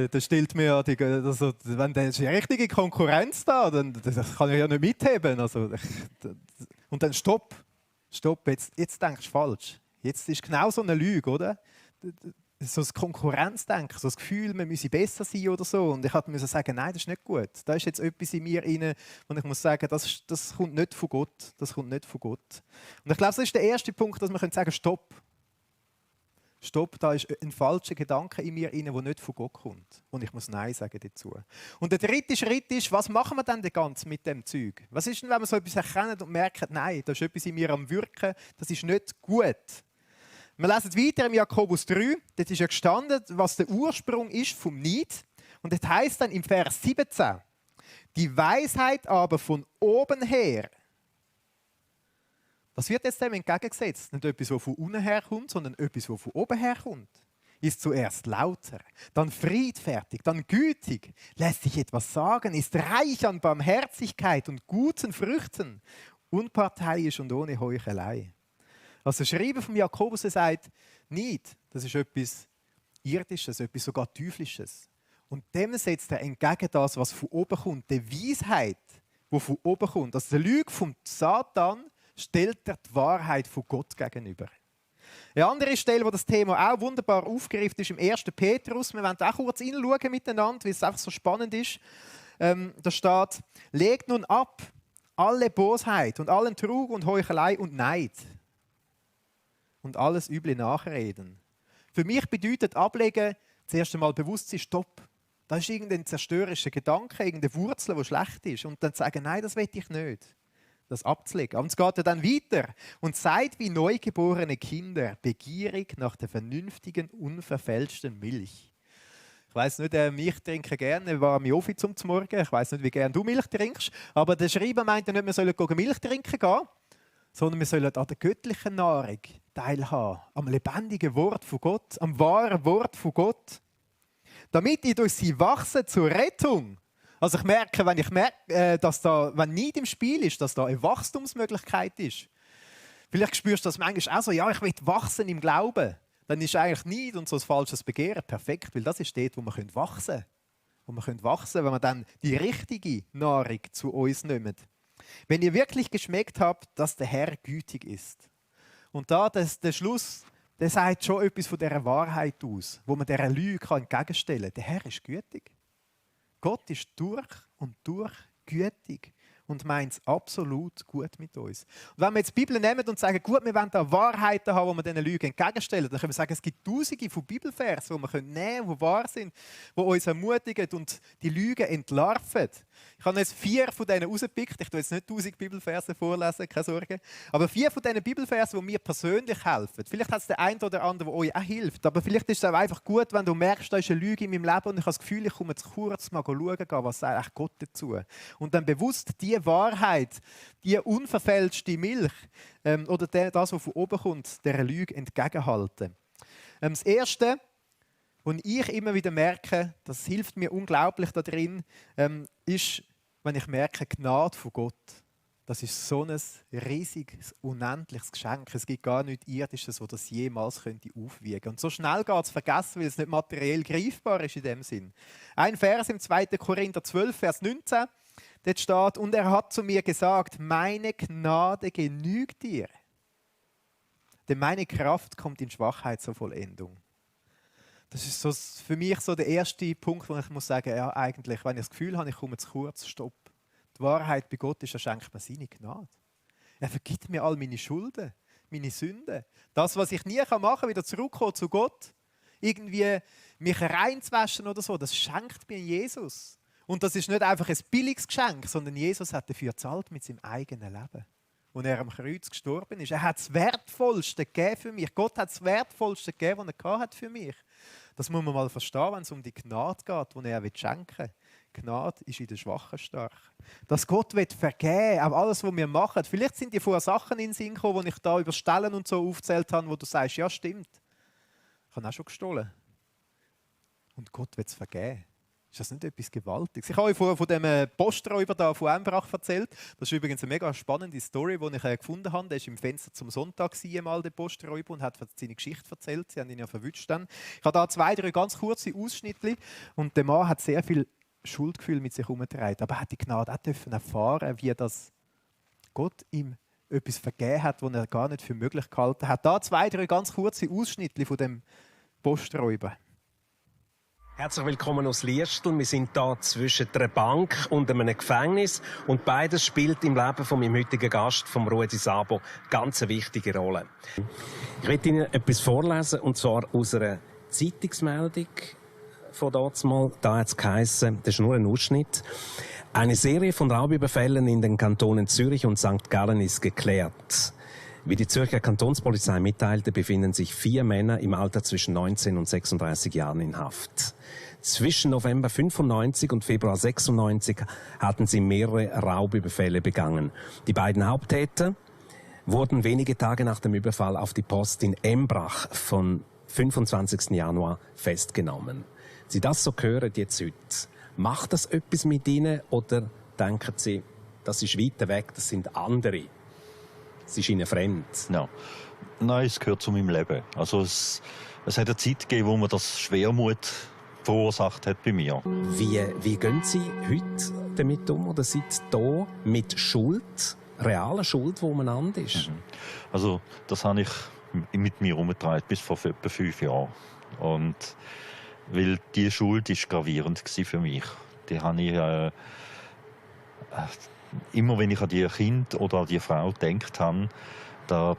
Speaker 1: Das stellt mir ja, also, wenn da ist eine richtige Konkurrenz da, dann das kann ich ja nicht mitheben. Also, und dann stopp, jetzt denkst du falsch. Jetzt ist genau so eine Lüge, oder? So das Konkurrenzdenken, so das Gefühl, man müsse besser sein oder so. Und ich musste sagen, nein, das ist nicht gut. Da ist jetzt etwas in mir rein, und ich muss sagen, das kommt nicht von Gott. Das kommt nicht von Gott. Und ich glaube, das ist der erste Punkt, dass man sagen können, stopp. Stopp, da ist ein falscher Gedanke in mir rein, der nicht von Gott kommt. Und ich muss Nein sagen dazu. Und der dritte Schritt ist, was machen wir denn ganz mit dem Zeug? Was ist denn, wenn wir so etwas erkennen und merken, nein, da ist etwas in mir am Wirken, das ist nicht gut. Wir lesen weiter im Jakobus 3, dort ist ja gestanden, was der Ursprung ist vom Neid. Und das heißt dann im Vers 17, die Weisheit aber von oben her. Das wird jetzt dem entgegengesetzt. Nicht etwas, das von unten herkommt, sondern etwas, das von oben herkommt. Ist zuerst lauter, dann friedfertig, dann gütig, lässt sich etwas sagen, ist reich an Barmherzigkeit und guten Früchten, unparteiisch und ohne Heuchelei. Also das Schreiben von Jakobus sagt, nicht, das ist etwas Irdisches, etwas sogar Teuflisches. Und dem setzt er entgegen das, was von oben kommt, die Weisheit, die von oben kommt. Also die Lüge vom Satan stellt er die Wahrheit von Gott gegenüber. Eine andere Stelle, wo das Thema auch wunderbar aufgegriffen ist, im 1. Petrus. Wir wollen auch kurz hinschauen miteinander, weil es einfach so spannend ist. Da steht, legt nun ab alle Bosheit und allen Trug und Heuchelei und Neid und alles üble Nachreden. Für mich bedeutet ablegen, zuerst einmal bewusst sein, stopp. Da ist irgendein zerstörerischer Gedanke, irgendeine Wurzel, die schlecht ist. Und dann sagen, nein, das will ich nicht. Das abzulegen. Und es geht ja dann weiter. Und seid wie neugeborene Kinder, begierig nach der vernünftigen, unverfälschten Milch. Ich weiss nicht, Milch trinke gerne, warme Offi zum Morgen. Ich weiss nicht, wie gerne du Milch trinkst. Aber der Schreiber meint ja nicht, wir sollen Milch trinken gehen, sondern wir sollen an der göttlichen Nahrung teilhaben. Am lebendigen Wort von Gott, am wahren Wort von Gott. Damit ihr durch sie wachsen zur Rettung. Also ich merke, dass da, wenn Neid im Spiel ist, dass da eine Wachstumsmöglichkeit ist. Vielleicht spürst du das manchmal auch so, ja, ich will wachsen im Glauben. Dann ist eigentlich Neid und so ein falsches Begehren perfekt, weil das ist dort, wo wir wachsen können. Wo wir wachsen, wenn wir dann die richtige Nahrung zu uns nehmen. Wenn ihr wirklich geschmeckt habt, dass der Herr gütig ist. Und da der Schluss, der sagt schon etwas von dieser Wahrheit aus, wo man dieser Lüge entgegenstellen kann. Der Herr ist gütig. Gott ist durch und durch gütig und meint es absolut gut mit uns. Und wenn wir jetzt die Bibel nehmen und sagen, gut, wir wollen da Wahrheiten haben, die wir diesen Lügen entgegenstellen, dann können wir sagen, es gibt Tausende von Bibelversen, die wir nehmen können, die wahr sind, die uns ermutigen und die Lügen entlarven. Ich habe jetzt 4 von denen rausgepickt. Ich tue jetzt nicht 1000 Bibelverse vorlesen, keine Sorge. Aber 4 von diesen Bibelversen, die mir persönlich helfen. Vielleicht hat es der eine oder andere, der euch auch hilft. Aber vielleicht ist es auch einfach gut, wenn du merkst, da ist eine Lüge in meinem Leben und ich habe das Gefühl, ich komme jetzt kurz mal schauen, was sagt eigentlich Gott dazu. Und dann bewusst die Wahrheit, die unverfälschte Milch oder das, was von oben kommt, der Lüge entgegenhalten. Das Erste, und ich immer wieder merke, das hilft mir unglaublich darin, ist, wenn ich merke, Gnade von Gott. Das ist so ein riesiges, unendliches Geschenk. Es gibt gar nichts Irdisches, das das jemals könnte aufwiegen könnte. Und so schnell geht es vergessen, weil es nicht materiell greifbar ist in dem Sinn. Ein Vers im 2. Korinther 12, Vers 19, dort steht, und er hat zu mir gesagt, meine Gnade genügt dir. Denn meine Kraft kommt in Schwachheit zur Vollendung. Das ist so für mich so der erste Punkt, wo ich muss sagen, ja, eigentlich, wenn ich das Gefühl habe, ich komme zu kurz, stopp. Die Wahrheit bei Gott ist, er schenkt mir seine Gnade. Er vergibt mir all meine Schulden, meine Sünden. Das, was ich nie machen kann, wieder zurückkommen zu Gott, irgendwie mich reinzuwaschen oder so, das schenkt mir Jesus. Und das ist nicht einfach ein billiges Geschenk, sondern Jesus hat dafür gezahlt mit seinem eigenen Leben. Als er am Kreuz gestorben ist. Er hat das Wertvollste gegeben für mich. Gott hat das Wertvollste gegeben, was er für mich hatte. Das muss man mal verstehen, wenn es um die Gnade geht, die er schenken will. Gnade ist in den Schwachen stark. Dass Gott vergeben will, auch alles, was wir machen. Vielleicht sind dir vorher Sachen in den Sinn gekommen, die ich da über Stellen und so aufgezählt habe, wo du sagst, ja stimmt, ich habe auch schon gestohlen. Und Gott will es vergeben. Ist das nicht etwas Gewaltiges? Ich habe euch vorher von dem Posträuber da von Embrach erzählt. Das ist übrigens eine mega spannende Story, die ich gefunden habe. Der war im Fenster zum Sonntag, mal der Posträuber, und hat seine Geschichte erzählt. Sie haben ihn ja verwünscht dann. Ich habe da 2, 3 ganz kurze Ausschnitte. Und der Mann hat sehr viel Schuldgefühl mit sich herumgetragen. Aber er hat die Gnade auch erfahren, wie das Gott ihm etwas vergeben hat, was er gar nicht für möglich gehalten hat. Da 2, 3 ganz kurze Ausschnitte von dem Posträuber.
Speaker 3: Herzlich willkommen aus Liestel. Wir sind hier zwischen einer Bank und einem Gefängnis. Und beides spielt im Leben von meinem heutigen Gast, vom Ruedi Sabo, ganz eine wichtige Rolle. Ich möchte Ihnen etwas vorlesen, und zwar aus einer Zeitungsmeldung von dazumal. Da hat es geheissen, das ist nur ein Ausschnitt. Eine Serie von Raubüberfällen in den Kantonen Zürich und St. Gallen ist geklärt. Wie die Zürcher Kantonspolizei mitteilte, befinden sich 4 Männer im Alter zwischen 19 und 36 Jahren in Haft. Zwischen November 95 und Februar 96 hatten sie mehrere Raubüberfälle begangen. Die beiden Haupttäter wurden wenige Tage nach dem Überfall auf die Post in Embrach vom 25. Januar festgenommen. Sie das so hören jetzt heute. Macht das etwas mit Ihnen oder denken Sie, das ist weiter weg, das sind andere? Es ist Ihnen fremd?
Speaker 4: Ja. Nein, es gehört zu meinem Leben. Also es hat eine Zeit gegeben, wo mir das Schwermut verursacht hat bei mir.
Speaker 3: Wie gehen Sie heute damit um oder sind da mit Schuld, realer Schuld, die umeinander ist?
Speaker 4: Also das habe ich mit mir herumgetragen bis vor etwa 5 Jahren. Und weil diese Schuld ist gravierend für mich. Die habe ich immer, wenn ich an die Kind oder an die Frau gedacht habe, da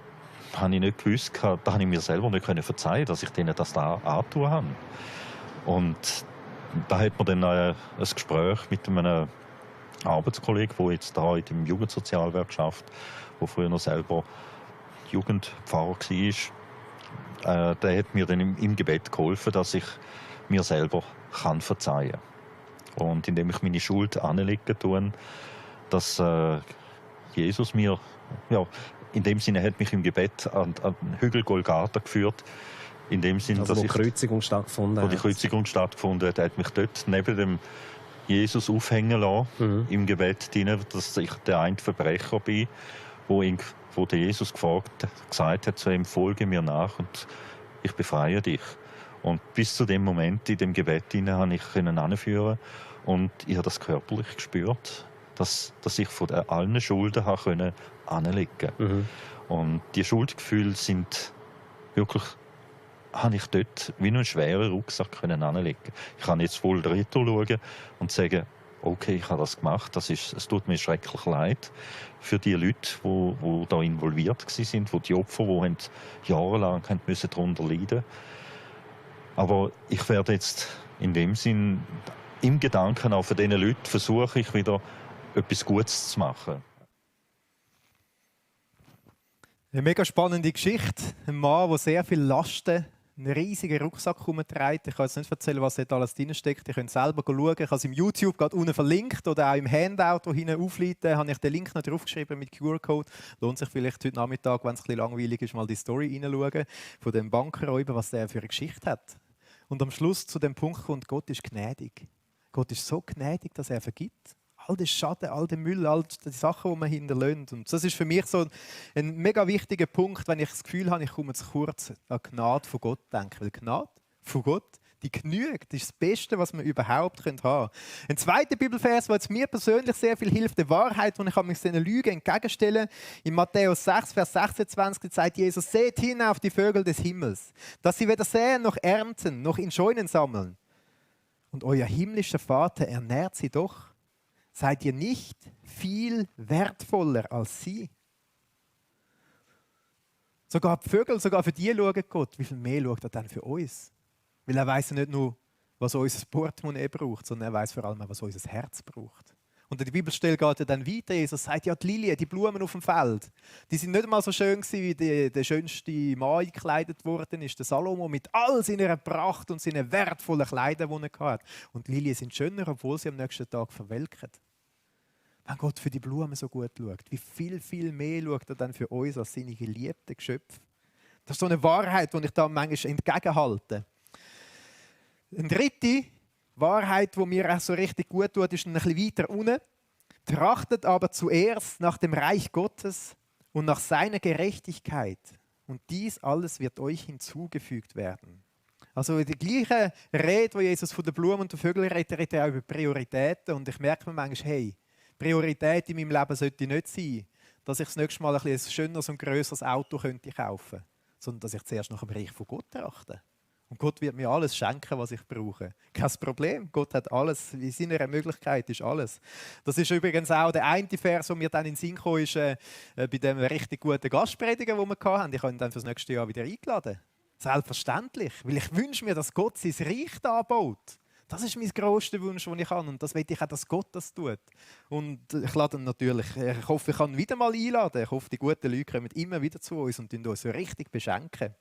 Speaker 4: habe ich nicht gewusst, da habe ich mir selber nicht verzeihen, dass ich denen das da antun habe. Und da hat man dann ein Gespräch mit einem Arbeitskollegen, der jetzt da in dem Jugendsozialwerk schafft, der früher noch selber Jugendpfarrer war. Der hat mir dann im Gebet geholfen, dass ich mir selber verzeihen kann. Und indem ich meine Schuld anlegen tue, dass Jesus mir, ja, in dem Sinne hat mich im Gebet an den Hügel Golgatha geführt. In dem Sinne,
Speaker 3: also,
Speaker 4: dass
Speaker 3: wo die Kreuzigung stattgefunden hat.
Speaker 4: Wo die Kreuzigung stattgefunden hat, hat mich dort neben dem Jesus aufhängen lassen, im Gebet, dass ich der ein Verbrecher bin, wo der Jesus gesagt hat zu ihm, folge mir nach und ich befreie dich. Und bis zu dem Moment in dem Gebet konnte ich anführen und ich habe das körperlich gespürt, dass ich von allen Schulden anlegen konnte. Und die Schuldgefühle sind wirklich, habe ich dort wie einen schweren Rucksack anlegen. Ich kann jetzt wohl retour schauen und sagen, okay, ich habe das gemacht, es tut mir schrecklich leid für die Leute, die da involviert waren, die Opfer, die jahrelang darunter leiden mussten. Aber ich werde jetzt in dem Sinn, im Gedanken auch für diese Leute, versuche ich wieder etwas Gutes zu machen.
Speaker 1: Eine mega spannende Geschichte. Ein Mann, der sehr viel Lasten, einen riesigen Rucksack herumträgt. Ich kann jetzt nicht erzählen, was dort alles drinsteckt. Ihr könnt selber schauen. Ich habe es im YouTube gerade unten verlinkt oder auch im Handout, das hinten aufliegt. Habe ich den Link noch draufgeschrieben mit QR-Code. Lohnt sich vielleicht heute Nachmittag, wenn es ein bisschen langweilig ist, mal die Story hineinschauen von dem Bankräuber, was der für eine Geschichte hat. Und am Schluss zu dem Punkt kommt, Gott ist gnädig. Gott ist so gnädig, dass er vergibt. All den Schaden, all den Müll, all die Sachen, die man hinterlässt. Und das ist für mich so ein mega wichtiger Punkt, wenn ich das Gefühl habe, ich komme zu kurz an Gnade von Gott denken. Weil Gnade von Gott, die genügt. Das ist das Beste, was man überhaupt haben können. Ein zweiter Bibelvers, der mir persönlich sehr viel hilft, die Wahrheit, die ich mich diesen Lügen entgegenstelle. In Matthäus 6, Vers 26 sagt Jesus, seht hin auf die Vögel des Himmels, dass sie weder säen noch ernten, noch in Scheunen sammeln. Und euer himmlischer Vater ernährt sie doch. Seid ihr nicht viel wertvoller als sie? Sogar die Vögel, sogar für die schaut Gott. Wie viel mehr schaut er dann für uns? Weil er weiss ja nicht nur, was unser Portemonnaie braucht, sondern er weiss vor allem, was unser Herz braucht. Und in der Bibelstelle geht er dann weiter. Jesus sagt, ja, die Lilien, die Blumen auf dem Feld, die sind nicht mal so schön gewesen, wie der schönste Mann gekleidet worden ist, der Salomo, mit all seiner Pracht und seinen wertvollen Kleidern, die er hatte. Und die Lilien sind schöner, obwohl sie am nächsten Tag verwelken. Wenn Gott für die Blumen so gut schaut, wie viel mehr schaut er dann für uns als seine geliebten Geschöpfe? Das ist so eine Wahrheit, die ich da manchmal entgegenhalte. Eine dritte Wahrheit, die mir auch so richtig gut tut, ist ein bisschen weiter unten. Trachtet aber zuerst nach dem Reich Gottes und nach seiner Gerechtigkeit. Und dies alles wird euch hinzugefügt werden. Also in der gleichen Rede, wo Jesus von den Blumen und den Vögeln redet, redet er auch über Prioritäten. Und ich merke mir manchmal, hey, Priorität in meinem Leben sollte nicht sein, dass ich das nächste Mal ein schöneres und grösseres Auto könnte kaufen könnte, sondern dass ich zuerst nach dem Reich von Gott trachte. Und Gott wird mir alles schenken, was ich brauche. Kein Problem, Gott hat alles, in seiner Möglichkeit ist alles. Das ist übrigens auch der eine Vers, der mir dann in den Sinn kam, ist bei dem richtig guten Gastprediger, den wir hatten. Ich habe ihn dann für das nächste Jahr wieder eingeladen. Selbstverständlich, weil ich wünsche mir, dass Gott sein Reich da baut. Das ist mein grosster Wunsch, den ich habe. Und das will ich auch, dass Gott das tut. Und ich lade ihn natürlich, ich hoffe, ich kann ihn wieder mal einladen. Ich hoffe, die guten Leute kommen immer wieder zu uns und uns so richtig beschenken.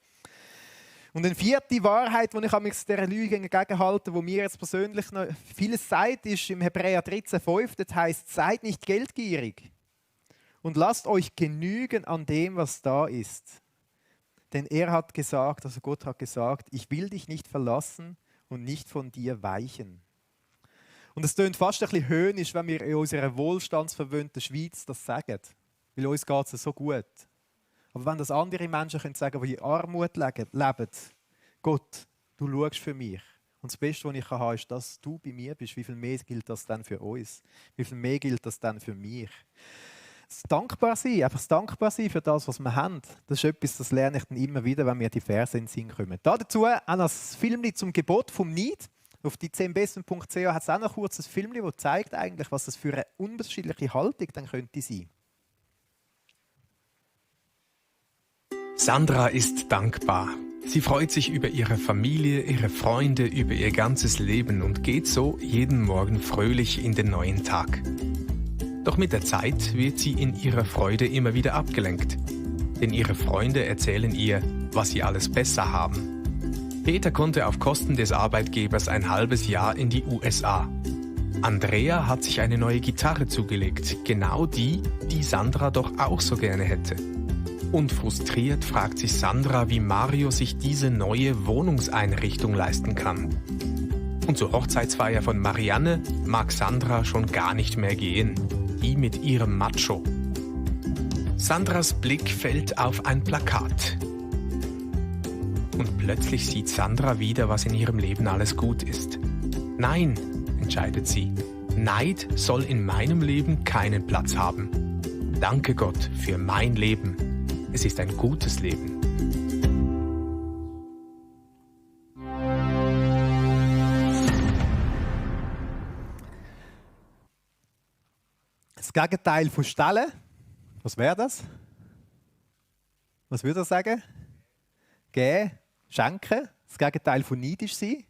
Speaker 1: Und eine vierte Wahrheit, die ich an dieser Lüge entgegenhalte, wo mir jetzt persönlich noch vieles sagt, ist im Hebräer 13,5. Das heisst, seid nicht geldgierig und lasst euch genügen an dem, was da ist. Denn er hat gesagt, also Gott hat gesagt, ich will dich nicht verlassen und nicht von dir weichen. Und es klingt fast ein bisschen höhnisch, wenn wir in unserer wohlstandsverwöhnten Schweiz das sagen, weil uns geht es so gut. Aber wenn das andere Menschen können sagen, die in Armut leben, Gott, du schaust für mich. Und das Beste, was ich haben kann, ist, dass du bei mir bist. Wie viel mehr gilt das dann für uns? Wie viel mehr gilt das dann für mich? Das dankbar sein, einfach das dankbar sein für das, was wir haben. Das ist etwas, das lerne ich dann immer wieder, wenn mir die Verse in den Sinn kommen. Dazu auch noch ein Film zum Gebot vom Neid. Auf die 10besten.ch hat es auch noch ein kurzes Film, das zeigt eigentlich, was das für eine unterschiedliche Haltung dann könnte sein.
Speaker 2: Sandra ist dankbar. Sie freut sich über ihre Familie, ihre Freunde, über ihr ganzes Leben und geht so jeden Morgen fröhlich in den neuen Tag. Doch mit der Zeit wird sie in ihrer Freude immer wieder abgelenkt. Denn ihre Freunde erzählen ihr, was sie alles besser haben. Peter konnte auf Kosten des Arbeitgebers ein halbes Jahr in die USA. Andrea hat sich eine neue Gitarre zugelegt, genau die, die Sandra doch auch so gerne hätte. Und frustriert fragt sich Sandra, wie Mario sich diese neue Wohnungseinrichtung leisten kann. Und zur Hochzeitsfeier von Marianne mag Sandra schon gar nicht mehr gehen. Die mit ihrem Macho. Sandras Blick fällt auf ein Plakat. Und plötzlich sieht Sandra wieder, was in ihrem Leben alles gut ist. Nein, entscheidet sie. Neid soll in meinem Leben keinen Platz haben. Danke Gott für mein Leben. Es ist ein gutes Leben.
Speaker 1: Das Gegenteil von Stellen, was wäre das? Was würde er sagen? Geben, schenken. Das Gegenteil von neidisch sein.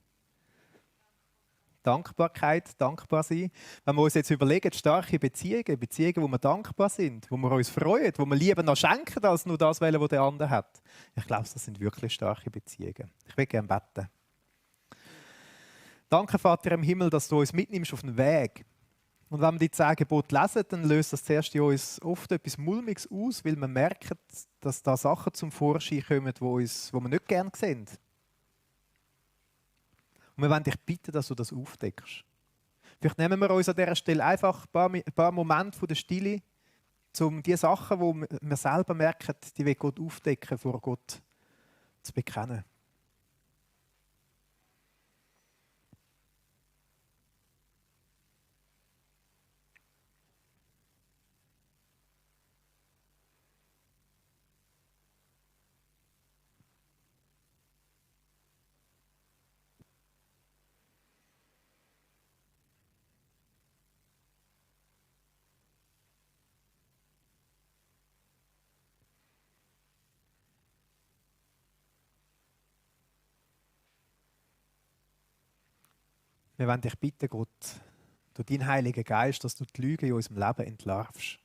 Speaker 1: Dankbarkeit, dankbar sein. Wenn wir uns jetzt überlegen, starke Beziehungen, wo wir dankbar sind, wo wir uns freuen, wo wir lieber noch schenken, als nur das wählen, was der andere hat. Ich glaube, das sind wirklich starke Beziehungen. Ich will gerne beten. Danke, Vater im Himmel, dass du uns mitnimmst auf den Weg. Und wenn wir die 10 Gebote lesen, dann löst das zuerst in uns oft etwas Mulmiges aus, weil wir merken, dass da Sachen zum Vorschein kommen, die wir nicht gerne sehen. Und wir wollen dich bitten, dass du das aufdeckst. Vielleicht nehmen wir uns an dieser Stelle einfach ein paar Momente von der Stille, um die Sachen, die wir selber merken, die wir Gott aufdecken, vor Gott zu bekennen. Wir wollen dich bitten, Gott, durch deinen Heiligen Geist, dass du die Lüge in unserem Leben entlarvst.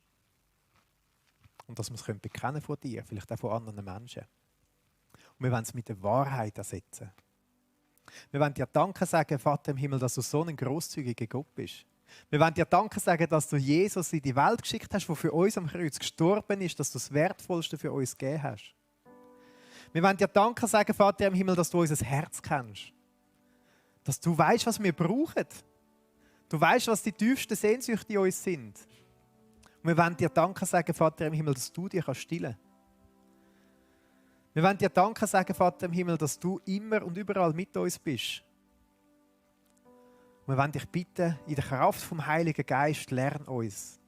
Speaker 1: Und dass wir es bekennen von dir, vielleicht auch von anderen Menschen. Und wir wollen es mit der Wahrheit ersetzen. Wir wollen dir Danke sagen, Vater im Himmel, dass du so ein grosszügiger Gott bist. Wir wollen dir Danke sagen, dass du Jesus in die Welt geschickt hast, der für uns am Kreuz gestorben ist, dass du das Wertvollste für uns gegeben hast. Wir wollen dir Danke sagen, Vater im Himmel, dass du unser Herz kennst. Dass du weißt, was wir brauchen. Du weißt, was die tiefsten Sehnsüchte in uns sind. Und wir wollen dir Danke sagen, Vater im Himmel, dass du dich stillen kannst. Wir wollen dir Danke sagen, Vater im Himmel, dass du immer und überall mit uns bist. Und wir wollen dich bitten, in der Kraft vom Heiligen Geist, lern uns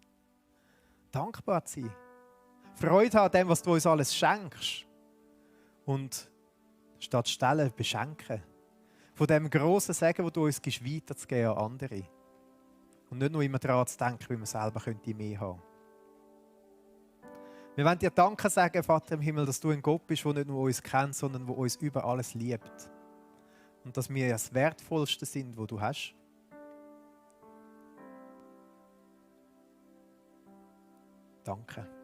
Speaker 1: dankbar zu sein. Freude haben an dem, was du uns alles schenkst. Und statt stellen, beschenken. Von dem grossen Segen, den du uns gibst, weiterzugeben an andere. Und nicht nur immer daran zu denken, wie man selber mehr haben könnte. Wir wollen dir Danke sagen, Vater im Himmel, dass du ein Gott bist, der nicht nur uns kennt, sondern der uns über alles liebt. Und dass wir das Wertvollste sind, was du hast. Danke.